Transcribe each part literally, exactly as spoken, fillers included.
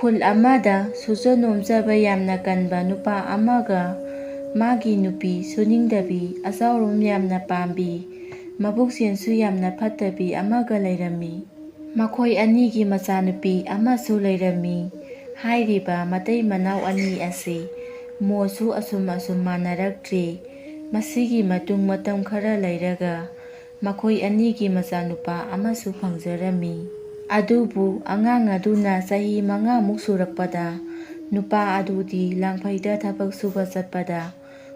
ꯈꯨꯜ ꯑꯃꯗ ꯁꯨꯖ ꯅꯣꯝꯖꯕ ꯌꯥꯝꯅ ꯀꯟꯕ ꯅꯨꯄꯥ ꯑꯃꯒ ꯃꯥꯒꯤ ꯅꯨꯄꯤ ꯁꯨꯅꯤꯡꯗꯕꯤ, ꯑꯆꯥꯎꯔꯨꯝ ꯌꯥꯝꯅ ꯄꯥꯝꯕꯤ, ꯃꯕꯨꯛꯆꯦꯜꯁꯨ ꯌꯥꯝꯅ ꯐꯠꯇꯕꯤ ꯑꯃꯒ ꯂꯩꯔꯝꯃꯤ꯫ ꯃꯈꯣꯏ ꯑꯅꯤꯒꯤ ꯃꯆꯥꯅꯨꯄꯤ ꯑꯃꯁꯨ ꯂꯩꯔꯝꯃꯤ꯫ ꯍꯥꯏꯔꯤꯕ ꯃꯇꯩ ꯃꯅꯥꯎ ꯑꯅꯤ ꯑꯁꯤ ꯃꯣꯠꯁꯨ ꯑꯁꯨꯝ ꯑꯁꯨꯝ ꯃꯥꯟꯅꯔꯛꯇ꯭ꯔꯦ꯫ ꯃꯁꯤꯒꯤ ꯃꯇꯨꯡ ꯃꯇꯝ ꯈꯔ ꯂꯩꯔꯒ ꯃꯈꯣꯏ ꯑꯅꯤꯒꯤ ꯃꯆꯥꯅꯨꯄꯥ ꯑꯃꯁꯨ ꯐꯪꯖꯔꯝꯃꯤ꯫ ꯑꯗꯨꯕꯨ ꯑꯉꯥꯡ ꯑꯗꯨꯅ ꯆꯍꯤ ꯃꯉꯥꯃꯨꯛ ꯁꯨꯔꯛꯄꯗ ꯅꯨꯄꯥ ꯑꯗꯨꯗꯤ ꯂꯥꯡꯐꯩꯗ ꯊꯕꯛ ꯁꯨꯕ ꯆꯠꯄꯗ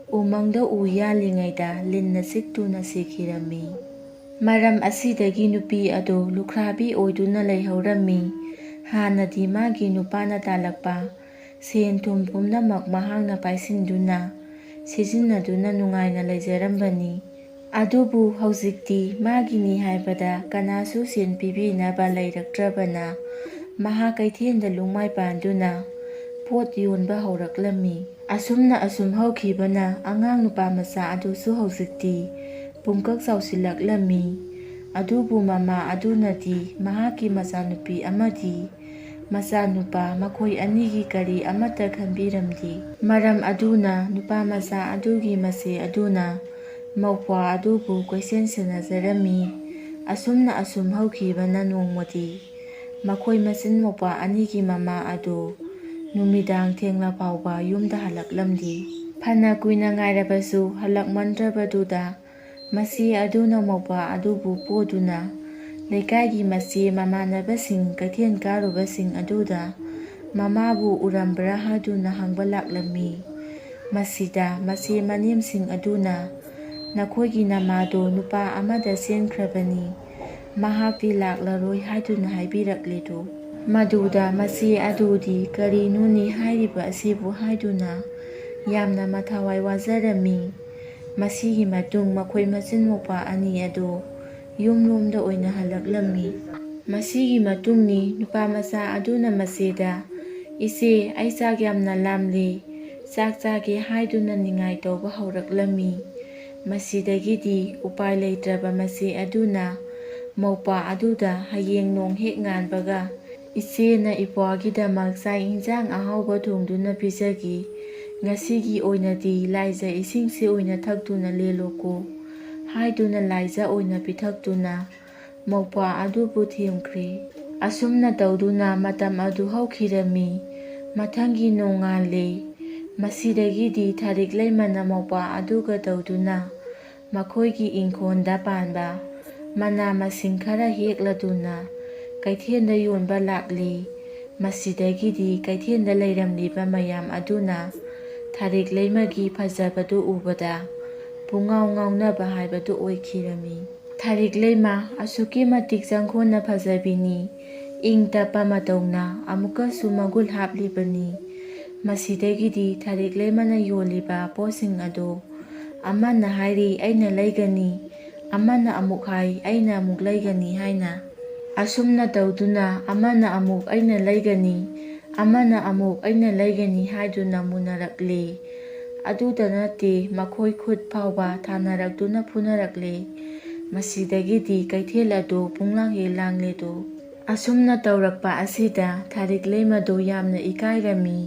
ꯎꯃꯪꯗ ꯎ ꯌꯥꯜꯂꯤꯉꯩꯗ ꯂꯤꯟꯅ ꯆꯤꯛꯇꯨꯅ ꯁꯤꯈꯤꯔꯝꯃꯤ꯫ ꯃꯔꯝ ꯑꯁꯤꯗꯒꯤ ꯅꯨꯄꯤ ꯑꯗꯨ ꯂꯨꯈ꯭ꯔꯥꯕꯤ ꯑꯣꯏꯗꯨꯅ ꯂꯩꯍꯧꯔꯝꯃꯤ꯫ ꯍꯥꯟꯅꯗꯤ ꯃꯥꯒꯤ ꯅꯨꯄꯥꯅ ꯇꯥꯜꯂꯛꯄ ꯁꯦꯟ ꯊꯨꯝ ꯄꯨꯝꯅꯃꯛ ꯃꯍꯥꯛꯅ ꯄꯥꯏꯁꯤꯟꯗꯨꯅ ꯁꯤꯖꯤꯟꯅꯗꯨꯅ ꯅꯨꯡꯉꯥꯏꯅ ꯂꯩꯖꯔꯝꯕꯅꯤ꯫ ꯑꯗꯨꯕꯨ ꯍꯧꯖꯤꯛꯇꯤ ꯃꯥꯒꯤꯅꯤ ꯍꯥꯏꯕꯗ ꯀꯅꯥꯁꯨ ꯁꯦꯟ ꯄꯤꯕꯤꯅꯕ ꯂꯩꯔꯛꯇ꯭ꯔꯕꯅ ꯃꯍꯥꯛ ꯀꯩꯊꯦꯜꯗ ꯂꯨꯡꯃꯥꯏ ꯄꯥꯟꯗꯨꯅ ꯄꯣꯠ ꯌꯣꯟꯕ ꯍꯧꯔꯛꯂꯝꯃꯤ꯫ ꯑꯁꯨꯝꯅ ꯑꯁꯨꯝ ꯍꯧꯈꯤꯕꯅ ꯑꯉꯥꯡ ꯅꯨꯄꯥ ꯃꯆꯥ ꯑꯗꯨꯁꯨ ꯍꯧꯖꯤꯛꯇꯤ ꯄꯨꯡꯀꯛ ꯆꯥꯎꯁꯤꯜꯂꯛꯂꯝꯃꯤ꯫ ꯑꯗꯨꯕꯨ ꯃꯃꯥ ꯑꯗꯨꯅꯗꯤ ꯃꯍꯥꯛꯀꯤ ꯃꯆꯥꯅꯨꯄꯤ ꯑꯃꯗꯤ ꯃꯆꯥꯅꯨꯄꯥ ꯃꯈꯣꯏ ꯑꯅꯤꯒꯤ ꯀꯔꯤ ꯑꯃꯠꯇ ꯈꯟꯕꯤꯔꯝꯗꯦ꯫ ꯃꯔꯝ ꯑꯗꯨꯅ ꯅꯨꯄꯥ ꯃꯆꯥ ꯑꯗꯨꯒꯤ ꯃꯆꯦ ꯑꯗꯨꯅ ꯃꯧꯄ꯭ꯋꯥ ꯑꯗꯨꯕꯨ ꯀꯣꯏꯁꯦꯟ ꯁꯦꯟꯅꯖꯔꯝꯃꯤ꯫ ꯑꯁꯨꯝꯅ ꯑꯁꯨꯝ ꯍꯧꯈꯤꯕꯅ ꯅꯣꯡꯃꯗꯤ ꯃꯈꯣꯏ ꯃꯆꯤꯟ ꯃꯧꯄ꯭ꯋꯥ ꯑꯅꯤꯒꯤ ꯃꯃꯥ ꯑꯗꯨ ꯅꯨꯃꯤꯗꯥꯡ ꯊꯦꯡꯂ ꯐꯥꯎꯕ ꯌꯨꯝꯗ ꯍꯜꯂꯛꯂꯝꯗꯦ꯫ ꯐꯅ ꯀꯨꯏꯅ ꯉꯥꯏꯔꯕꯁꯨ ꯍꯜꯂꯛꯃꯟꯗ꯭ꯔꯕꯗꯨꯗ ꯃꯆꯦ ꯑꯗꯨꯅ ꯃꯧꯄ꯭ꯋꯥ ꯑꯗꯨꯕꯨ ꯄꯣꯗꯨꯅ ꯂꯩꯀꯥꯏꯒꯤ ꯃꯆꯦ ꯃꯃꯥꯟꯅꯕꯁꯤꯡ ꯀꯩꯊꯦꯜ ꯀꯥꯔꯨꯕꯁꯤꯡ ꯑꯗꯨꯗ ꯃꯃꯥꯕꯨ ꯎꯔꯝꯕ꯭ꯔꯥ ꯍꯥꯏꯗꯨꯅ ꯍꯪꯕ ꯂꯥꯛꯂꯝꯃꯤ꯫ ꯃꯁꯤꯗ ꯃꯆꯦ ꯃꯅꯦꯝꯁꯤꯡ ꯑꯗꯨꯅ "ꯅꯈꯣꯏꯒꯤ ꯅꯃꯥꯗꯣ ꯅꯨꯄꯥ ꯑꯃꯗ ꯆꯦꯟꯈ꯭ꯔꯕꯅꯤ, ꯃꯍꯥꯛꯇꯤ ꯂꯥꯛꯂꯔꯣꯏ" ꯍꯥꯏꯗꯨꯅ ꯍꯥꯏꯕꯤꯔꯛꯂꯤꯗꯨ꯫ ꯃꯗꯨꯗ ꯃꯆꯦ ꯑꯗꯨꯗꯤ "ꯀꯔꯤꯅꯣꯅꯦ ꯍꯥꯏꯔꯤꯕ ꯑꯁꯤꯕꯨ?" ꯍꯥꯏꯗꯨꯅ ꯌꯥꯝꯅ ꯃꯊꯥꯋꯥꯏ ꯋꯥꯖꯔꯝꯃꯤ꯫ ꯃꯁꯤꯒꯤ ꯃꯇꯨꯡ ꯃꯈꯣꯏ ꯃꯆꯤꯟ ꯃꯧꯄ꯭ꯋꯥ ꯑꯅꯤ ꯑꯗꯨ ꯌꯨꯝꯂꯣꯝꯗ ꯑꯣꯏꯅ ꯍꯜꯂꯛꯂꯝꯃꯤ꯫ ꯃꯁꯤꯒꯤ ꯃꯇꯨꯡꯅꯤ ꯅꯨꯄꯥ ꯃꯆꯥ ꯑꯗꯨꯅ ꯃꯆꯦꯗ, "ꯏꯆꯦ, ꯑꯩ ꯆꯥꯛ ꯌꯥꯝꯅ ꯂꯥꯝꯂꯦ, ꯆꯥꯛ ꯆꯥꯒꯦ" ꯍꯥꯏꯗꯨꯅ ꯅꯤꯡꯉꯥꯏ ꯇꯧꯕ ꯍꯧꯔꯛꯂꯝꯃꯤ꯫ ꯃꯁꯤꯗꯒꯤꯗꯤ ꯎꯄꯥꯏ ꯂꯩꯇ꯭ꯔꯕ ꯃꯆꯦ ꯑꯗꯨꯅ ꯃꯧꯄ꯭ꯋꯥ ꯑꯗꯨꯗ ꯍꯌꯦꯡ ꯅꯣꯡ ꯍꯦꯛ ꯉꯥꯟꯕꯒ "ꯏꯆꯦꯅ ꯏꯄ꯭ꯋꯥꯒꯤꯗꯃꯛ ꯆꯥꯛ ꯏꯟꯖꯥꯡ ꯑꯍꯥꯎꯕ ꯊꯣꯡꯗꯨꯅ ꯄꯤꯖꯈꯤ꯫ ꯉꯁꯤꯒꯤ ꯑꯣꯏꯅꯗꯤ ꯂꯥꯏꯖ ꯏꯁꯤꯡꯁꯤ ꯑꯣꯏꯅ ꯊꯛꯇꯨꯅ ꯂꯦꯜꯂꯣꯀꯣ" ꯍꯥꯏꯗꯨꯅ ꯂꯥꯏꯖ ꯑꯣꯏꯅ ꯄꯤꯊꯛꯇꯨꯅ ꯃꯧꯄ꯭ꯋꯥ ꯑꯗꯨꯕꯨ ꯊꯦꯝꯈ꯭ꯔꯦ꯫ ꯑꯁꯨꯝꯅ ꯇꯧꯗꯨꯅ ꯃꯇꯝ ꯑꯗꯨ ꯍꯧꯈꯤꯔꯝꯃꯤ꯫ ꯃꯊꯪꯒꯤ ꯅꯣꯡꯉꯥꯜꯂꯦ꯫ ꯃꯁꯤꯗꯒꯤꯗꯤ ꯊꯥꯔꯤꯛ ꯂꯩꯃꯅ ꯃꯧꯄ꯭ꯋꯥ ꯑꯗꯨꯒ ꯇꯧꯗꯨꯅ ꯃꯈꯣꯏꯒꯤ ꯏꯪꯈꯣꯜꯗ ꯄꯥꯟꯕ ꯃꯅꯥ ꯃꯁꯤꯡ ꯈꯔ ꯍꯦꯛꯂꯗꯨꯅ ꯀꯩꯊꯦꯜꯗ ꯌꯣꯟꯕ ꯂꯥꯛꯂꯤ꯫ ꯃꯁꯤꯗꯒꯤꯗꯤ ꯀꯩꯊꯦꯜꯗ ꯂꯩꯔꯝꯂꯤꯕ ꯃꯌꯥꯝ ꯑꯗꯨꯅ ꯊꯥꯔꯤꯛ ꯂꯩꯃꯒꯤ ꯐꯖꯕꯗꯨ ꯎꯕꯗ ꯄꯨꯡꯉꯥꯎ ꯉꯥꯎꯅꯕ ꯍꯥꯏꯕꯗꯨ ꯑꯣꯏꯈꯤꯔꯝꯃꯤ꯫ "ꯊꯥꯔꯤꯛ ꯂꯩꯃ ꯑꯁꯨꯛꯀꯤ ꯃꯇꯤꯛ ꯆꯪꯈꯣꯟꯅ ꯐꯖꯕꯤꯅꯤ꯫ ꯏꯪ ꯇꯞꯄ ꯃꯇꯧꯅ ꯑꯃꯨꯛꯀꯁꯨ ꯃꯒꯨꯟ ꯍꯥꯞꯂꯤꯕꯅꯤ"꯫ ꯃꯁꯤꯗꯒꯤꯗꯤ ꯊꯥꯔꯤꯛ ꯂꯩꯃꯅ ꯌꯣꯜꯂꯤꯕ ꯄꯣꯠꯁꯤꯡ ꯑꯗꯨ ꯑꯃꯅ ꯍꯥꯏꯔꯤ "ꯑꯩꯅ ꯂꯩꯒꯅꯤ", ꯑꯃꯅ ꯑꯃꯨꯛ ꯍꯥꯏ "ꯑꯩꯅ ꯑꯃꯨꯛ ꯂꯩꯒꯅꯤ" ꯍꯥꯏꯅ꯫ ꯑꯁꯨꯝꯅ ꯇꯧꯗꯨꯅ ꯑꯃꯅ ꯑꯃꯨꯛ "ꯑꯩꯅ ꯂꯩꯒꯅꯤ", ꯑꯃꯅ ꯑꯃꯨꯛ "ꯑꯩꯅ ꯂꯩꯒꯅꯤ" ꯍꯥꯏꯗꯨꯅ ꯃꯨꯟꯅꯔꯛꯂꯦ꯫ ꯑꯗꯨꯗ ꯅꯠꯇꯦ, ꯃꯈꯣꯏ ꯈꯨꯠ ꯐꯥꯎꯕ ꯊꯥꯅꯔꯛꯇꯨꯅ ꯐꯨꯅꯔꯛꯂꯦ꯫ ꯃꯁꯤꯗꯒꯤꯗꯤ ꯀꯩꯊꯦꯜ ꯑꯗꯨ ꯄꯨꯡꯂꯥꯡ ꯍꯦꯛ ꯂꯥꯡꯂꯦꯗꯣ꯫ ꯑꯁꯨꯝꯅ ꯇꯧꯔꯛꯄ ꯑꯁꯤꯗ ꯊꯥꯔꯤꯛ ꯂꯩꯃꯗꯨ ꯌꯥꯝꯅ ꯏꯀꯥꯏꯔꯝꯃꯤ꯫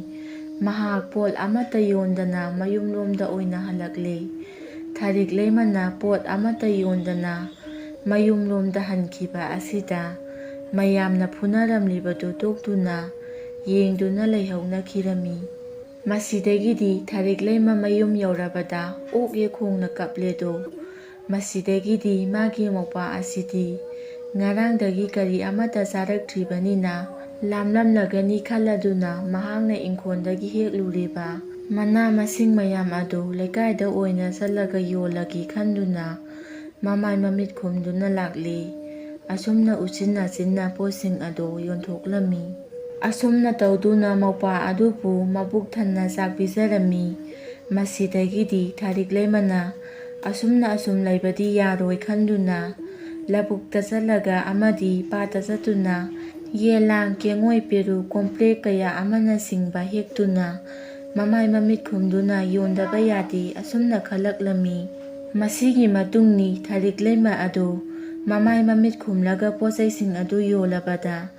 ꯃꯍꯥꯛ ꯄꯣꯠ ꯑꯃꯠꯇ ꯌꯣꯟꯗꯅ ꯃꯌꯨꯝꯂꯣꯝꯗ ꯑꯣꯏꯅ ꯍꯜꯂꯛꯂꯦ꯫ ꯊꯥꯔꯤꯛ ꯂꯩꯃꯅ ꯄꯣꯠ ꯑꯃꯠꯇ ꯌꯣꯟꯗꯅ ꯃꯌꯨꯝꯂꯣꯝꯗ ꯍꯟꯈꯤꯕ ꯑꯁꯤꯗ ꯃꯌꯥꯝꯅ ꯐꯨꯅꯔꯝꯂꯤꯕꯗꯨ ꯇꯣꯛꯇꯨꯅ ꯌꯦꯡꯗꯨꯅ ꯂꯩꯍꯧꯅꯈꯤꯔꯝꯃꯤ꯫ ꯃꯁꯤꯗꯒꯤꯗꯤ ꯊꯥꯔꯤꯛ ꯂꯩꯃ ꯃꯌꯨꯝ ꯌꯧꯔꯕꯗ ꯑꯣꯛ ꯌꯦ ꯈꯣꯡꯅ ꯀꯞꯂꯦꯗꯣ꯫ ꯃꯁꯤꯗꯒꯤꯗꯤ ꯃꯥꯒꯤ ꯃꯧꯄ꯭ꯋꯥ ꯑꯁꯤꯗꯤ ꯉꯔꯥꯡꯗꯒꯤ ꯀꯔꯤ ꯑꯃꯠꯇ ꯆꯥꯔꯛꯇ꯭ꯔꯤꯕꯅꯤꯅ ꯂꯥꯝꯂꯝꯂꯒꯅꯤ ꯈꯜꯂꯗꯨꯅ ꯃꯍꯥꯛꯅ ꯏꯪꯈꯣꯜꯗꯒꯤ ꯍꯦꯛꯂꯨꯔꯤꯕ ꯃꯅꯥ ꯃꯁꯤꯡ ꯃꯌꯥꯝ ꯑꯗꯨ ꯂꯩꯀꯥꯏꯗ ꯑꯣꯏꯅ ꯆꯠꯂꯒ ꯌꯣꯜꯂꯒꯦ ꯈꯟꯗꯨꯅ ꯃꯃꯥꯏ ꯃꯃꯤꯠ ꯈꯨꯝꯗꯨꯅ ꯂꯥꯛꯂꯤ꯫ ꯑꯁꯨꯝꯅ ꯎꯆꯤꯟ ꯅꯥꯆꯤꯟꯅ ꯄꯣꯠꯁꯤꯡ ꯑꯗꯨ ꯌꯣꯟꯊꯣꯛꯂꯝꯃꯤ꯫ ꯑꯁꯨꯝꯅ ꯇꯧꯗꯨꯅ ꯃꯧꯄ꯭ꯋꯥ ꯑꯗꯨꯕꯨ ꯃꯕꯨꯛ ꯊꯟꯅ ꯆꯥꯛ ꯄꯤꯖꯔꯝꯃꯤ꯫ ꯃꯁꯤꯗꯒꯤꯗꯤ ꯊꯥꯔꯤꯛ ꯂꯩꯃꯅ ꯑꯁꯨꯝꯅ ꯑꯁꯨꯝ ꯂꯩꯕꯗꯤ ꯌꯥꯔꯣꯏ ꯈꯟꯗꯨꯅ ꯂꯧꯕꯨꯛꯇ ꯆꯠꯂꯒ ꯑꯃꯗꯤ ꯄꯥꯠꯇ ꯆꯠꯇꯨꯅ ꯌꯦꯂꯥꯡ, ꯀꯦꯡꯉꯣꯏ, ꯄꯦꯔꯨ, ꯀꯣꯝꯄ꯭ꯔꯦꯛ ꯀꯌꯥ ꯑꯃꯅꯆꯤꯡꯕ ꯍꯦꯛꯇꯨꯅ ꯃꯃꯥꯏ ꯃꯃꯤꯠ ꯈꯨꯝꯗꯨꯅ ꯌꯣꯟꯗꯕ ꯌꯥꯗꯦ ꯑꯁꯨꯝꯅ ꯈꯜꯂꯛꯂꯝꯃꯤ꯫ ꯃꯁꯤꯒꯤ ꯃꯇꯨꯡꯅꯤ ꯊꯥꯔꯤꯛ ꯂꯩꯃ ꯑꯗꯨ ꯃꯃꯥꯏ ꯃꯃꯤꯠ ꯈꯨꯝꯂꯒ ꯄꯣꯠꯆꯩꯁꯤꯡ ꯑꯗꯨ ꯌꯣꯜꯂꯕꯗ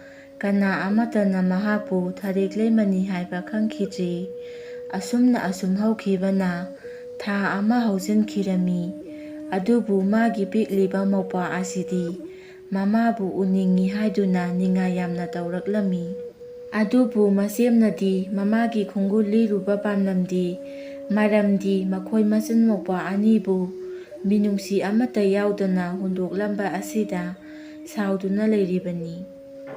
ꯀꯅꯥ ꯑꯃꯠꯇꯅ ꯃꯍꯥꯛꯄꯨ ꯊꯥꯔꯤꯛ ꯂꯩꯃꯅꯤ ꯍꯥꯏꯕ ꯈꯪꯈꯤꯗ꯭ꯔꯤ꯫ ꯑꯁꯨꯝꯅ ꯑꯁꯨꯝ ꯍꯧꯈꯤꯕꯅ ꯊꯥ ꯑꯃ ꯍꯧꯖꯤꯟꯈꯤꯔꯝꯃꯤ꯫ ꯑꯗꯨꯕꯨ ꯃꯥꯒꯤ ꯄꯤꯛꯂꯤꯕ ꯃꯧꯄ꯭ꯋꯥ ꯑꯁꯤꯗꯤ ꯃꯃꯥꯕꯨ ꯎꯅꯤꯡꯏ ꯍꯥꯏꯗꯨꯅ ꯅꯤꯡꯉꯥꯏ ꯌꯥꯝꯅ ꯇꯧꯔꯛꯂꯝꯃꯤ꯫ ꯑꯗꯨꯕꯨ ꯃꯁꯦꯝꯅꯗꯤ ꯃꯃꯥꯒꯤ ꯈꯣꯡꯒꯨꯜ ꯂꯤꯔꯨꯕ ꯄꯥꯝꯂꯝꯗꯦ꯫ ꯃꯔꯝꯗꯤ ꯃꯈꯣꯏ ꯃꯆꯤꯟ ꯃꯧꯄ꯭ꯋꯥ ꯑꯅꯤꯕꯨ ꯃꯤꯅꯨꯡꯁꯤ ꯑꯃꯠꯇ ꯌꯥꯎꯗꯅ ꯍꯨꯟꯗꯣꯛꯂꯝꯕ ꯑꯁꯤꯗ ꯁꯥꯎꯗꯨꯅ ꯂꯩꯔꯤꯕꯅꯤ꯫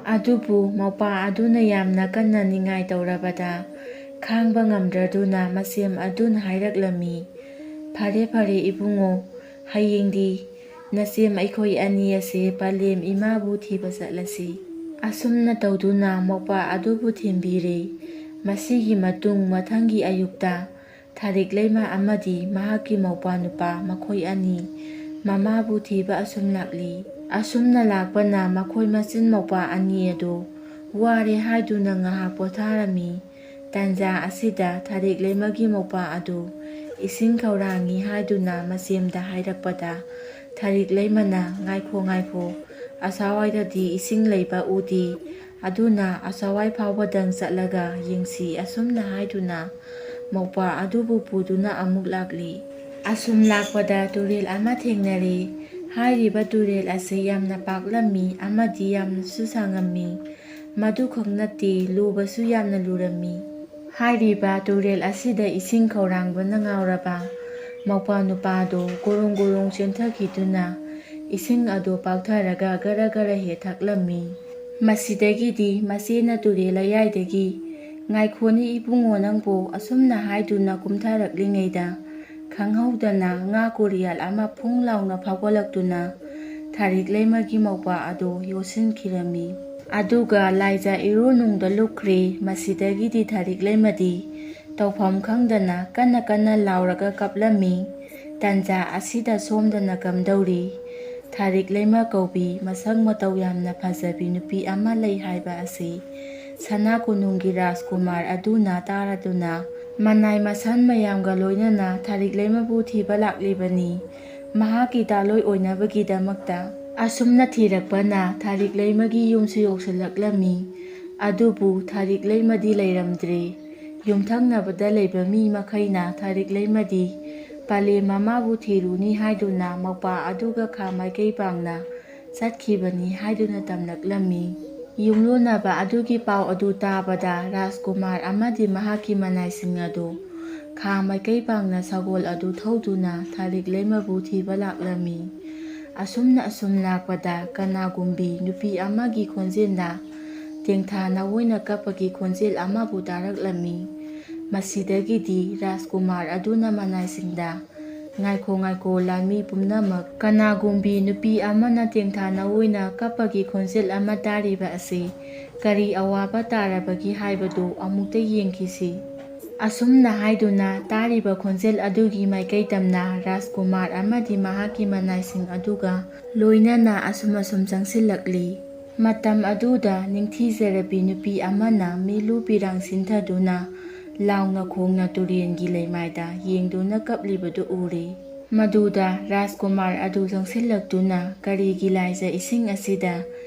ꯑꯗꯨꯕꯨ ꯃꯧꯄ꯭ꯋꯥ ꯑꯗꯨꯅ ꯌꯥꯝꯅ ꯀꯟꯅ ꯅꯤꯡꯉꯥꯏ ꯇꯧꯔꯕꯗ ꯈꯥꯡꯕ ꯉꯝꯗ꯭ꯔꯗꯨꯅ ꯃꯁꯦꯝ ꯑꯗꯨꯅ ꯍꯥꯏꯔꯛꯂꯝꯃꯤ, "ꯐꯔꯦ ꯐꯔꯦ ꯏꯕꯨꯡꯉꯣ, ꯍꯌꯦꯡꯗꯤ ꯅꯁꯦꯝ ꯑꯩꯈꯣꯏ ꯑꯅꯤ ꯑꯁꯦ ꯄꯂꯦꯝ ꯏꯃꯥꯕꯨ ꯊꯤꯕ ꯆꯠꯂꯁꯤ"꯫ ꯑꯁꯨꯝꯅ ꯇꯧꯗꯨꯅ ꯃꯧꯄ꯭ꯋꯥ ꯑꯗꯨꯕꯨ ꯊꯦꯝꯕꯤꯔꯦ꯫ ꯃꯁꯤꯒꯤ ꯃꯇꯨꯡ ꯃꯊꯪꯒꯤ ꯑꯌꯨꯛꯇ ꯊꯥꯔꯤꯛ ꯂꯩꯃ ꯑꯃꯗꯤ ꯃꯍꯥꯛꯀꯤ ꯃꯧꯄ꯭ꯋꯥ ꯅꯨꯄꯥ ꯃꯈꯣꯏ ꯑꯅꯤ ꯃꯃꯥꯕꯨ ꯊꯤꯕ ꯑꯁꯨꯝ ꯂꯥꯛꯂꯤ꯫ ꯑꯁꯨꯝꯅ ꯂꯥꯛꯄꯅ ꯃꯈꯣꯏ ꯃꯆꯤꯟ ꯃꯧꯄ꯭ꯋꯥ ꯑꯅꯤ ꯑꯗꯨ ꯋꯥꯔꯦ ꯍꯥꯏꯗꯨꯅ ꯉꯥꯏꯍꯥꯛ ꯄꯣꯊꯥꯔꯝꯃꯤ꯫ ꯇꯥꯟꯖꯥ ꯑꯁꯤꯗ ꯊꯥꯔꯤꯛ ꯂꯩꯃꯒꯤ ꯃꯧꯄ꯭ꯋꯥ ꯑꯗꯨ ꯏꯁꯤꯡ ꯈꯧꯔꯥꯡꯉꯤ ꯍꯥꯏꯗꯨꯅ ꯃꯁꯦꯝꯗ ꯍꯥꯏꯔꯛꯄꯗ, ꯊꯥꯔꯤꯛ ꯂꯩꯃꯅ, "ꯉꯥꯏꯈꯣ, ꯉꯥꯏꯈꯣ, ꯑꯁꯥꯋꯥꯏꯗꯗꯤ ꯏꯁꯤꯡ ꯂꯩꯕ ꯎꯗꯦ, ꯑꯗꯨꯅ ꯑꯁꯥꯋꯥꯏ ꯐꯥꯎꯕꯗꯪ ꯆꯠꯂꯒ ꯌꯦꯡꯁꯤ" ꯑꯁꯨꯝꯅ ꯍꯥꯏꯗꯨꯅ ꯃꯧꯄ꯭ꯋꯥ ꯑꯗꯨꯕꯨ ꯄꯨꯗꯨꯅ ꯑꯃꯨꯛ ꯂꯥꯛꯂꯤ꯫ ꯑꯁꯨꯝ ꯂꯥꯛꯄꯗ ꯇꯨꯔꯦꯜ ꯑꯃ ꯊꯦꯡꯅꯔꯦ꯫ ꯍꯥꯏꯔꯤꯕ ꯇꯨꯔꯦꯜ ꯑꯁꯤ ꯌꯥꯝꯅ ꯄꯥꯛꯂꯝꯃꯤ ꯑꯃꯗꯤ ꯌꯥꯝꯅꯁꯨ ꯁꯥꯡꯉꯝꯃꯤ꯫ ꯃꯗꯨꯈꯛ ꯅꯠꯇꯦ, ꯂꯨꯕꯁꯨ ꯌꯥꯝꯅ ꯂꯨꯔꯝꯃꯤ꯫ ꯍꯥꯏꯔꯤꯕ ꯇꯨꯔꯦꯜ ꯑꯁꯤꯗ ꯏꯁꯤꯡ ꯈꯧꯔꯥꯡꯕꯅ ꯉꯥꯎꯔꯕ ꯃꯧꯄ꯭ꯋꯥ ꯅꯨꯄꯥꯗꯨ ꯒꯨꯔꯨꯡ ꯒꯨꯔꯨꯡ ꯆꯦꯟꯊꯈꯤꯗꯨꯅ ꯏꯁꯤꯡ ꯑꯗꯨ ꯄꯥꯛꯊꯔꯒ ꯒꯔ ꯒꯔ ꯍꯦꯛ ꯊꯛꯂꯝꯃꯤ꯫ ꯃꯁꯤꯗꯒꯤꯗꯤ ꯃꯆꯦꯅ ꯇꯨꯔꯦꯜ ꯂꯌꯥꯏꯗꯒꯤ, "ꯉꯥꯏꯈꯣꯅꯦ ꯏꯕꯨꯡꯉꯣ ꯅꯪꯕꯨ" ꯑꯁꯨꯝꯅ ꯍꯥꯏꯗꯨꯅ ꯀꯨꯝꯊꯔꯛꯂꯤꯉꯩꯗ, ꯈꯪꯍꯧꯗꯅ ꯉꯥ ꯀꯣꯔꯤꯌꯥꯜ ꯑꯃ ꯐꯨꯡ ꯂꯥꯎꯅ ꯐꯥꯎꯒꯠꯂꯛꯇꯨꯅ ꯊꯥꯔꯤꯛ ꯂꯩꯃꯒꯤ ꯃꯧꯄ꯭ꯋꯥ ꯑꯗꯨ ꯌꯣꯠꯁꯤꯟꯈꯤꯔꯝꯃꯤ꯫ ꯑꯗꯨꯒ ꯂꯥꯏꯖ ꯏꯔꯨ ꯅꯨꯡꯗ ꯂꯨꯞꯈ꯭ꯔꯦ꯫ ꯃꯁꯤꯗꯒꯤꯗꯤ ꯊꯥꯔꯤꯛ ꯂꯩꯃꯗꯤ ꯇꯧꯐꯝ ꯈꯪꯗꯅ ꯀꯟꯅ ꯀꯟꯅ ꯂꯥꯎꯔꯒ ꯀꯞꯂꯝꯃꯤ꯫ ꯇꯟꯖꯥ ꯑꯁꯤꯗ ꯁꯣꯝꯗꯅ ꯀꯝꯗꯧꯔꯤ? ꯊꯥꯔꯤꯛ ꯂꯩꯃ ꯀꯧꯕꯤ ꯃꯁꯛ ꯃꯇꯧ ꯌꯥꯝꯅ ꯐꯖꯕꯤ ꯅꯨꯄꯤ ꯑꯃ ꯂꯩ ꯍꯥꯏꯕ ꯑꯁꯤ ꯁꯅꯥ ꯀꯣꯅꯨꯡꯒꯤ ꯔꯥꯖꯀꯨꯃꯥꯔ ꯑꯗꯨꯅ ꯇꯥꯔꯗꯨꯅ ꯃꯅꯥꯏ ꯃꯁꯟ ꯃꯌꯥꯝꯒ ꯂꯣꯏꯅꯅ ꯊꯥꯔꯤꯛ ꯂꯩꯃꯕꯨ ꯊꯤꯕ ꯂꯥꯛꯂꯤꯕꯅꯤ꯫ ꯃꯍꯥꯛꯀꯤ ꯇꯥꯂꯣꯏ ꯑꯣꯏꯅꯕꯒꯤꯗꯃꯛꯇ ꯑꯁꯨꯝꯅ ꯊꯤꯔꯛꯄꯅ ꯊꯥꯔꯤꯛ ꯂꯩꯃꯒꯤ ꯌꯨꯝꯁꯨ ꯌꯧꯁꯤꯜꯂꯛꯂꯝꯃꯤ꯫ ꯑꯗꯨꯕꯨ ꯊꯥꯔꯤꯛ ꯂꯩꯃꯗꯤ ꯂꯩꯔꯝꯗ꯭ꯔꯦ꯫ ꯌꯨꯝꯊꯪꯅꯕꯗ ꯂꯩꯕ ꯃꯤ ꯃꯈꯩꯅ ꯊꯥꯔꯤꯛ ꯂꯩꯃꯗꯤ ꯄꯂꯦꯝ ꯃꯃꯥꯕꯨ ꯊꯤꯔꯨꯅꯤ ꯍꯥꯏꯗꯨꯅ ꯃꯧꯄꯥ ꯑꯗꯨꯒ ꯈꯥ ꯃꯥꯏꯀꯩ ꯄꯥꯡꯅ ꯆꯠꯈꯤꯕꯅꯤ ꯍꯥꯏꯗꯨꯅ ꯇꯝꯂꯛꯂꯝꯃꯤ꯫ ꯌꯨꯝꯂꯣꯟꯅꯕ ꯑꯗꯨꯒꯤ ꯄꯥꯎ ꯑꯗꯨ ꯇꯥꯕꯗ ꯔꯥꯖꯀꯨꯃꯥꯔ ꯑꯃꯗꯤ ꯃꯍꯥꯛꯀꯤ ꯃꯅꯥꯏꯁꯤꯡ ꯑꯗꯨ ꯈꯥ ꯃꯥꯏꯀꯩ ꯄꯥꯡꯅ ꯁꯒꯣꯜ ꯑꯗꯨ ꯊꯧꯗꯨꯅ ꯊꯥꯔꯤꯛ ꯂꯩꯃꯕꯨ ꯊꯤꯕ ꯂꯥꯛꯂꯝꯃꯤ꯫ ꯑꯁꯨꯝꯅ ꯑꯁꯨꯝ ꯂꯥꯛꯄꯗ ꯀꯅꯥꯒꯨꯝꯕꯤ ꯅꯨꯄꯤ ꯑꯃꯒꯤ ꯈꯣꯟꯖꯦꯜꯗ ꯇꯦꯡꯊꯥ ꯅꯥꯑꯣꯏꯅ ꯀꯞꯄꯒꯤ ꯈꯣꯟꯖꯦꯜ ꯑꯃꯕꯨ ꯇꯥꯔꯛꯂꯝꯃꯤ꯫ ꯃꯁꯤꯗꯒꯤꯗꯤ ꯔꯥꯖꯀꯨꯃꯥꯔ ꯑꯗꯨꯅ ꯃꯅꯥꯏꯁꯤꯡꯗ, "ꯉꯥꯏꯈꯣ, ꯉꯥꯏꯈꯣ, ꯂꯥꯟꯃꯤ ꯄꯨꯝꯅꯃꯛ, ꯀꯅꯥꯒꯨꯝꯕꯤ ꯅꯨꯄꯤ ꯑꯃꯅ ꯇꯦꯡꯊꯥ ꯅꯥꯑꯣꯏꯅ ꯀꯞꯄꯒꯤ ꯈꯣꯟꯖꯦꯜ ꯑꯃ ꯇꯥꯔꯤꯕ ꯑꯁꯤ ꯀꯔꯤ ꯑꯋꯥꯕ ꯇꯥꯔꯕꯒꯦ ꯍꯥꯏꯕꯗꯨ ꯑꯃꯨꯛꯇ ꯌꯦꯡꯈꯤꯁꯤ"꯫ ꯑꯁꯨꯝꯅ ꯍꯥꯏꯗꯨꯅ ꯇꯥꯔꯤꯕ ꯈꯣꯟꯖꯦꯜ ꯑꯗꯨꯒꯤ ꯃꯥꯏꯀꯩ ꯇꯝꯅ ꯔꯥꯖꯀꯨꯃꯥꯔ ꯑꯃꯗꯤ ꯃꯍꯥꯛꯀꯤ ꯃꯅꯥꯏꯁꯤꯡ ꯑꯗꯨꯒ ꯂꯣꯏꯅꯅ ꯑꯁꯨꯝ ꯑꯁꯨꯝ ꯆꯪꯁꯤꯜꯂꯛꯂꯤ꯫ ꯃꯇꯝ ꯑꯗꯨꯗ ꯅꯤꯡꯊꯤꯖꯔꯕꯤ ꯅꯨꯄꯤ ꯑꯃꯅ ꯃꯤꯂꯨ ꯄꯤꯔꯥꯡ ꯁꯤꯟꯊꯗꯨꯅ ꯂꯥꯎꯅ ꯈꯣꯡꯅ ꯇꯨꯔꯦꯟꯒꯤ ꯂꯩꯃꯥꯏꯗ ꯌꯦꯡꯗꯨꯅ ꯀꯞꯂꯤꯕꯗꯨ ꯎꯔꯦ꯫ ꯃꯗꯨꯗ ꯔꯥꯖꯀꯨꯃꯥꯔ ꯑꯗꯨ ꯆꯪꯁꯤꯜꯂꯛꯇꯨꯅ, "ꯀꯔꯤꯒꯤ ꯂꯥꯏꯖ ꯏꯁꯤꯡ ꯑꯁꯤꯗ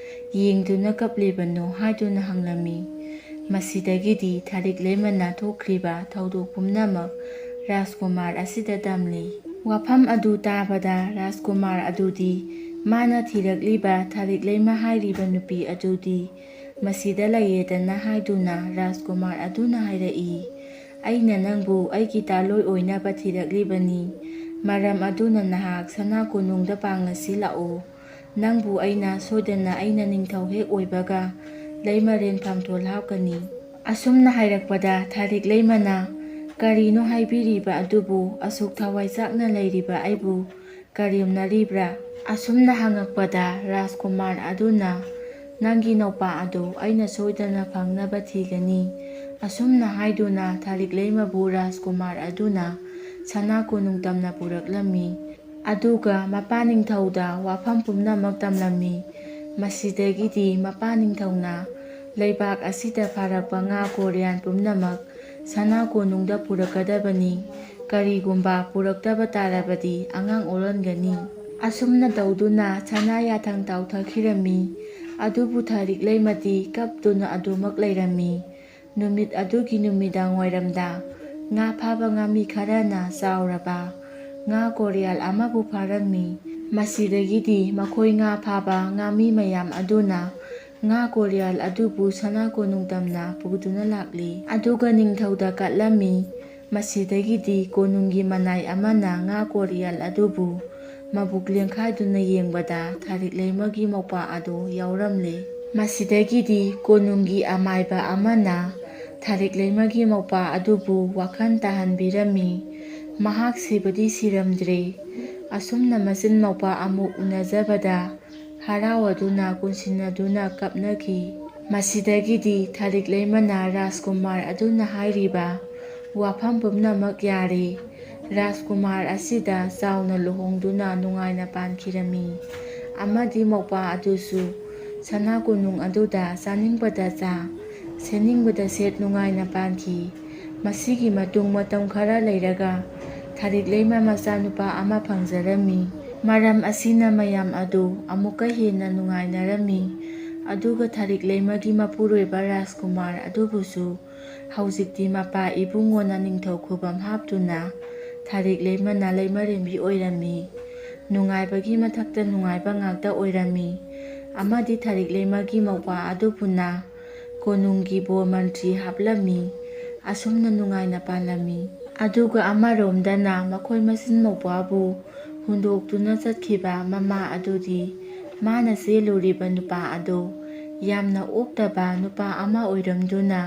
ꯌꯦꯡꯗꯨꯅ ꯀꯞꯂꯤꯕꯅꯣ?" ꯍꯥꯏꯗꯨꯅ ꯍꯪꯂꯝꯃꯤ꯫ ꯃꯁꯤꯗꯒꯤꯗꯤ ꯊꯥꯔꯤꯛ ꯂꯩꯃꯅ ꯊꯣꯛꯈ꯭ꯔꯤꯕ ꯊꯧꯗꯣꯛ ꯄꯨꯝꯅꯃꯛ ꯔꯥꯖꯀꯨꯃꯥꯔ ꯑꯁꯤꯗ ꯇꯝꯂꯤ꯫ ꯋꯥꯐꯝ ꯑꯗꯨ ꯇꯥꯕꯗ ꯔꯥꯖꯀꯨꯃꯥꯔ ꯑꯗꯨꯗꯤ ꯃꯥꯅ ꯊꯤꯔꯛꯂꯤꯕ ꯊꯥꯔꯤꯛ ꯂꯩꯃ ꯍꯥꯏꯔꯤꯕ ꯅꯨꯄꯤ ꯑꯗꯨꯗꯤ ꯃꯁꯤꯗ ꯂꯩꯔꯦꯗꯅ ꯍꯥꯏꯗꯨꯅ ꯔꯥꯖꯀꯨꯃꯥꯔ ꯑꯗꯨꯅ ꯍꯥꯏꯔꯛꯏ, "ꯑꯩꯅ ꯅꯪꯕꯨ ꯑꯩꯒꯤ ꯇꯥꯂꯣꯏ ꯑꯣꯏꯅꯕ ꯊꯤꯔꯛꯂꯤꯕꯅꯤ꯫ ꯃꯔꯝ ꯑꯗꯨꯅ ꯅꯍꯥꯛ ꯁꯅꯥ ꯀꯣꯅꯨꯡꯗ ꯄꯥꯡꯂꯁꯤ ꯂꯥꯛꯎ꯫ ꯅꯪꯕꯨ ꯑꯩꯅ ꯁꯣꯏꯗꯅ ꯑꯩꯅ ꯅꯤꯡꯊꯧ ꯍꯦꯛ ꯑꯣꯏꯕꯒ ꯂꯩꯃꯔꯦꯟ ꯐꯝꯊꯣꯜ ꯍꯥꯞꯀꯅꯤ"꯫ ꯑꯁꯨꯝꯅ ꯍꯥꯏꯔꯛꯄꯗ ꯊꯥꯔꯤꯛ ꯂꯩꯃꯅ, "ꯀꯔꯤꯅꯣ ꯍꯥꯏꯕꯤꯔꯤꯕ ꯑꯗꯨꯕꯨ? ꯑꯁꯨꯛ ꯊꯋꯥꯏ ꯆꯥꯛꯅ ꯂꯩꯔꯤꯕ ꯑꯩꯕꯨ ꯀꯔꯦꯝꯅꯔꯤꯕ꯭ꯔꯥ?" ꯑꯁꯨꯝꯅ ꯍꯪꯉꯛꯄꯗ ꯔꯥꯖꯀꯨꯃꯥꯔ ꯑꯗꯨꯅ, "ꯅꯪꯒꯤ ꯅꯧꯄꯥ ꯑꯗꯨ ꯑꯩꯅ ꯁꯣꯏꯗꯅ ꯐꯪꯅꯕ ꯊꯤꯒꯅꯤ"꯫ ꯑꯁꯨꯝꯅ ꯍꯥꯏꯗꯨꯅ ꯊꯥꯔꯤꯛ ꯂꯩꯃꯕꯨ ꯔꯥꯖꯀꯨꯃꯥꯔ ꯑꯗꯨꯅ ꯁꯅꯥ ꯀꯣꯅꯨꯡ ꯇꯝꯅ ꯄꯨꯔꯛꯂꯝꯃꯤ꯫ ꯑꯗꯨꯒ ꯃꯄꯥ ꯅꯤꯡꯊꯧꯗ ꯋꯥꯐꯝ ꯄꯨꯝꯅꯃꯛ ꯇꯝꯂꯝꯃꯤ꯫ ꯃꯁꯤꯗꯒꯤꯗꯤ ꯃꯄꯥ ꯅꯤꯡꯊꯧꯅ, "ꯂꯩꯕꯥꯛ ꯑꯁꯤꯗ ꯐꯥꯔꯛꯄ ꯉꯥ ꯀꯣꯔꯤꯌꯥꯟ ꯄꯨꯝꯅꯃꯛ ꯁꯅꯥ ꯀꯣꯅꯨꯡꯗ ꯄꯨꯔꯛꯀꯗꯕꯅꯤ꯫ ꯀꯔꯤꯒꯨꯝꯕ ꯄꯨꯔꯛꯇꯕ ꯇꯥꯔꯕꯗꯤ ꯑꯉꯥꯡ ꯑꯣꯜꯍꯟꯒꯅꯤ"꯫ ꯑꯁꯨꯝꯅ ꯇꯧꯗꯨꯅ ꯁꯅꯥ ꯌꯥꯊꯪ ꯇꯥꯎꯊꯈꯤꯔꯝꯃꯤ꯫ ꯑꯗꯨꯕꯨ ꯊꯥꯔꯤꯛ ꯂꯩꯃꯗꯤ ꯀꯞꯇꯨꯅ ꯑꯗꯨꯃꯛ ꯂꯩꯔꯝꯃꯤ꯫ ꯅꯨꯃꯤꯠ ꯑꯗꯨꯒꯤ ꯅꯨꯃꯤꯗꯥꯡ ꯋꯥꯏꯔꯝꯗ ꯉꯥ ꯐꯥꯕ ꯉꯥꯃꯤ ꯈꯔꯅ ꯆꯥꯎꯔꯕ ꯉꯥ ꯀꯣꯔꯤꯌꯥꯜ ꯑꯃꯕꯨ ꯐꯥꯔꯝꯃꯤ꯫ ꯃꯁꯤꯗꯒꯤꯗꯤ ꯃꯈꯣꯏ ꯉꯥ ꯐꯥꯕ ꯉꯥꯃꯤ ꯃꯌꯥꯝ ꯑꯗꯨꯅ ꯉꯥ ꯀꯣꯔꯤꯌꯥꯜ ꯑꯗꯨꯕꯨ ꯁꯅꯥ ꯀꯣꯅꯨꯡ ꯇꯝꯅ ꯄꯨꯗꯨꯅ ꯂꯥꯛꯂꯤ꯫ ꯑꯗꯨꯒ ꯅꯤꯡꯊꯧꯗ ꯀꯠꯂꯝꯃꯤ꯫ ꯃꯁꯤꯗꯒꯤꯗꯤ ꯀꯣꯅꯨꯡꯒꯤ ꯃꯅꯥꯏ ꯑꯃꯅ ꯉꯥ ꯀꯣꯔꯤꯌꯥꯜ ꯑꯗꯨꯕꯨ ꯃꯕꯨꯛ ꯂꯦꯡꯈꯥꯏꯗꯨꯅ ꯌꯦꯡꯕꯗ ꯊꯥꯔꯤꯛ ꯂꯩꯃꯒꯤ ꯃꯧꯄ꯭ꯋꯥ ꯑꯗꯨ ꯌꯥꯎꯔꯝꯂꯦ꯫ ꯃꯁꯤꯗꯒꯤꯗꯤ ꯀꯣꯅꯨꯡꯒꯤ ꯑꯃꯥꯏꯕ ꯑꯃꯅ ꯊꯥꯔꯤꯛ ꯂꯩꯃꯒꯤ ꯃꯧꯄ꯭ꯋꯥ ꯑꯗꯨꯕꯨ ꯋꯥꯈꯜ ꯇꯥꯍꯟꯕꯤꯔꯝꯃꯤ꯫ ꯃꯍꯥꯛ ꯁꯤꯕꯗꯤ ꯁꯤꯔꯝꯗ꯭ꯔꯦ꯫ ꯑꯁꯨꯝꯅ ꯃꯆꯤꯟ ꯃꯧꯄ꯭ꯋꯥ ꯑꯃꯨꯛ ꯎꯅꯖꯕꯗ ꯍꯔꯥꯎ ꯑꯗꯨꯅ ꯀꯨꯟꯁꯤꯟꯅꯗꯨꯅ ꯀꯞꯅꯈꯤ꯫ ꯃꯁꯤꯗꯒꯤꯗꯤ ꯊꯥꯔꯤꯛ ꯂꯩꯃꯅ ꯔꯥꯖꯀꯨꯃꯥꯔ ꯑꯗꯨꯅ ꯍꯥꯏꯔꯤꯕ ꯋꯥꯐꯝ ꯄꯨꯝꯅꯃꯛ ꯌꯥꯔꯦ꯫ ꯔꯥꯖꯀꯨꯃꯥꯔ ꯑꯁꯤꯗ ꯆꯥꯎꯅ ꯂꯨꯍꯣꯡꯗꯨꯅ ꯅꯨꯡꯉꯥꯏꯅ ꯄꯥꯟꯈꯤꯔꯝꯃꯤ꯫ ꯑꯃꯗꯤ ꯃꯧꯄ꯭ꯋꯥ ꯑꯗꯨꯁꯨ ꯁꯅꯥ ꯀꯣꯅꯨꯡ ꯑꯗꯨꯗ ꯆꯥꯅꯤꯡꯕꯗ ꯆꯥ, ꯁꯦꯠꯅꯤꯡꯕꯗ ꯁꯦꯠ ꯅꯨꯡꯉꯥꯏꯅ ꯄꯥꯟꯈꯤ꯫ ꯃꯁꯤꯒꯤ ꯃꯇꯨꯡ ꯃꯇꯝ ꯈꯔ ꯂꯩꯔꯒ ꯊꯥꯔꯤꯛ ꯂꯩꯃ ꯃꯆꯥꯅꯨꯄꯥ ꯑꯃ ꯐꯪꯖꯔꯝꯃꯤ꯫ ꯃꯔꯝ ꯑꯁꯤꯅ ꯃꯌꯥꯝ ꯑꯗꯨ ꯑꯃꯨꯛꯀ ꯍꯦꯟꯅ ꯅꯨꯡꯉꯥꯏꯅꯔꯝꯃꯤ꯫ ꯑꯗꯨꯒ ꯊꯥꯔꯤꯛ ꯂꯩꯃꯒꯤ ꯃꯄꯨꯔꯣꯏꯕ ꯔꯥꯖꯀꯨꯃꯥꯔ ꯑꯗꯨꯕꯨꯁꯨ ꯍꯧꯖꯤꯛꯇꯤ ꯃꯄꯥ ꯏꯕꯨꯡꯉꯣꯅ ꯅꯤꯡꯊꯧ ꯈꯨꯕꯝ ꯍꯥꯞꯇꯨꯅ ꯊꯥꯔꯤꯛ ꯂꯩꯃꯅ ꯂꯩꯃꯔꯦꯝꯕꯤ ꯑꯣꯏꯔꯝꯃꯤ꯫ ꯅꯨꯡꯉꯥꯏꯕꯒꯤ ꯃꯊꯛꯇ ꯅꯨꯡꯉꯥꯏꯕ ꯉꯥꯛꯇ ꯑꯣꯏꯔꯝꯃꯤ꯫ ꯑꯃꯗꯤ ꯊꯥꯔꯤꯛ ꯂꯩꯃꯒꯤ ꯃꯧꯄ꯭ꯋꯥ ꯑꯗꯨꯕꯨꯅ ꯀꯣꯅꯨꯡꯒꯤ ꯕꯣꯔ ꯃꯟꯇ꯭ꯔꯤ ꯍꯥꯞꯂꯝꯃꯤ꯫ ꯑꯁꯨꯝꯅ ꯅꯨꯡꯉꯥꯏꯅ ꯄꯥꯜꯂꯝꯃꯤ꯫ ꯑꯗꯨꯒ ꯑꯃꯔꯣꯝꯗꯅ ꯃꯈꯣꯏ ꯃꯆꯤꯟ ꯃꯧꯄ꯭ꯋꯥꯕꯨ ꯍꯨꯟꯗꯣꯛꯇꯨꯅ ꯆꯠꯈꯤꯕ ꯃꯃꯥ ꯑꯗꯨꯗꯤ ꯃꯥꯅ ꯆꯦꯜꯂꯨꯔꯤꯕ ꯅꯨꯄꯥ ꯑꯗꯨ ꯌꯥꯝꯅ ꯑꯣꯛꯇꯕ ꯅꯨꯄꯥ ꯑꯃ ꯑꯣꯏꯔꯝꯗꯨꯅ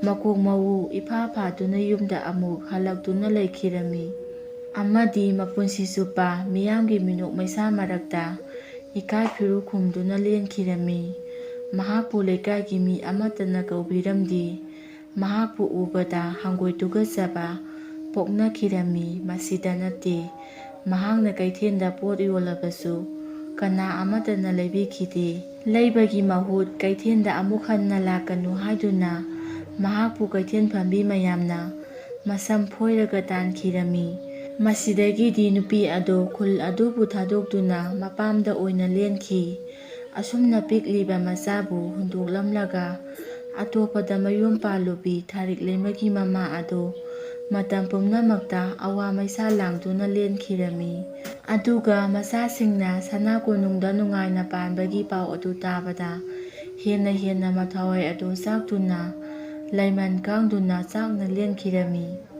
ꯃꯀꯣꯛ ꯃꯎ ꯏꯐꯥ ꯐꯥꯗꯨꯅ ꯌꯨꯝꯗ ꯑꯃꯨꯛ ꯍꯜꯂꯛꯇꯨꯅ ꯂꯩꯈꯤꯔꯝꯃꯤ꯫ ꯑꯃꯗꯤ ꯃꯄꯨꯟꯁꯤ ꯆꯨꯞꯄ ꯃꯤꯌꯥꯝꯒꯤ ꯃꯤꯅꯣꯛ ꯃꯩꯁꯥ ꯃꯔꯛꯇ ꯏꯀꯥꯏ ꯐꯤꯔꯨ ꯈꯨꯝꯗꯨꯅ ꯂꯦꯟꯈꯤꯔꯝꯃꯤ꯫ ꯃꯍꯥꯛꯄꯨ ꯂꯩꯀꯥꯏꯒꯤ ꯃꯤ ꯑꯃꯠꯇꯅ ꯀꯧꯕꯤꯔꯝꯗꯦ꯫ ꯃꯍꯥꯛꯄꯨ ꯎꯕꯗ ꯍꯪꯒꯣꯏ ꯇꯨꯀꯠꯆꯕ ꯄꯣꯛꯅꯈꯤꯔꯝꯃꯤ꯫ ꯃꯁꯤꯗ ꯅꯠꯇꯦ, ꯃꯍꯥꯛꯅ ꯀꯩꯊꯦꯜꯗ ꯄꯣꯠ ꯌꯣꯜꯂꯕꯁꯨ ꯀꯅꯥ ꯑꯃꯠꯇꯅ ꯂꯩꯕꯤꯈꯤꯗꯦ꯫ ꯂꯩꯕꯒꯤ ꯃꯍꯨꯠ ꯀꯩꯊꯦꯜꯗ ꯑꯃꯨꯛ ꯍꯟꯅ ꯂꯥꯛꯀꯅꯨ ꯍꯥꯏꯗꯨꯅ ꯃꯍꯥꯛꯄꯨ ꯀꯩꯊꯦꯜ ꯐꯝꯕꯤ ꯃꯌꯥꯝꯅ ꯃꯁꯝ ꯐꯣꯏꯔꯒ ꯇꯥꯟꯈꯤꯔꯝꯃꯤ꯫ ꯃꯁꯤꯗꯒꯤꯗꯤ ꯅꯨꯄꯤ ꯑꯗꯨ ꯈꯨꯜ ꯑꯗꯨꯕꯨ ꯊꯥꯗꯣꯛꯇꯨꯅ ꯃꯄꯥꯝꯗ ꯑꯣꯏꯅ ꯂꯦꯟꯈꯤ꯫ ꯑꯁꯨꯝꯅ ꯄꯤꯛꯂꯤꯕ ꯃꯆꯥꯕꯨ ꯍꯨꯟꯗꯣꯛꯂꯝꯂꯒ ꯑꯇꯣꯞꯄꯗ ꯃꯌꯨꯝ ꯄꯥꯜꯂꯨꯕꯤ ꯊꯥꯔꯤꯛ ꯂꯩꯃꯒꯤ ꯃꯃꯥ ꯑꯗꯨ ꯃꯇꯝ ꯄꯨꯝꯅꯃꯛꯇ ꯑꯋꯥ ꯃꯩꯁꯥ ꯂꯥꯡꯗꯨꯅ ꯂꯦꯟꯈꯤꯔꯝꯃꯤ꯫ ꯑꯗꯨꯒ ꯃꯆꯥꯁꯤꯡꯅ ꯁꯅꯥ ꯀꯣꯅꯨꯡꯗ ꯅꯨꯡꯉꯥꯏꯅ ꯄꯥꯟꯕꯒꯤ ꯄꯥꯎ ꯑꯗꯨ ꯇꯥꯕꯗ ꯍꯦꯟꯅ ꯍꯦꯟꯅ ꯃꯊꯋꯥꯏ ꯑꯗꯨ ꯆꯥꯛꯇꯨꯅ ꯂꯩꯃꯟ ꯀꯥꯡꯗꯨꯅ ꯆꯥꯛꯅ ꯂꯦꯟꯈꯤꯔꯝꯃꯤ꯫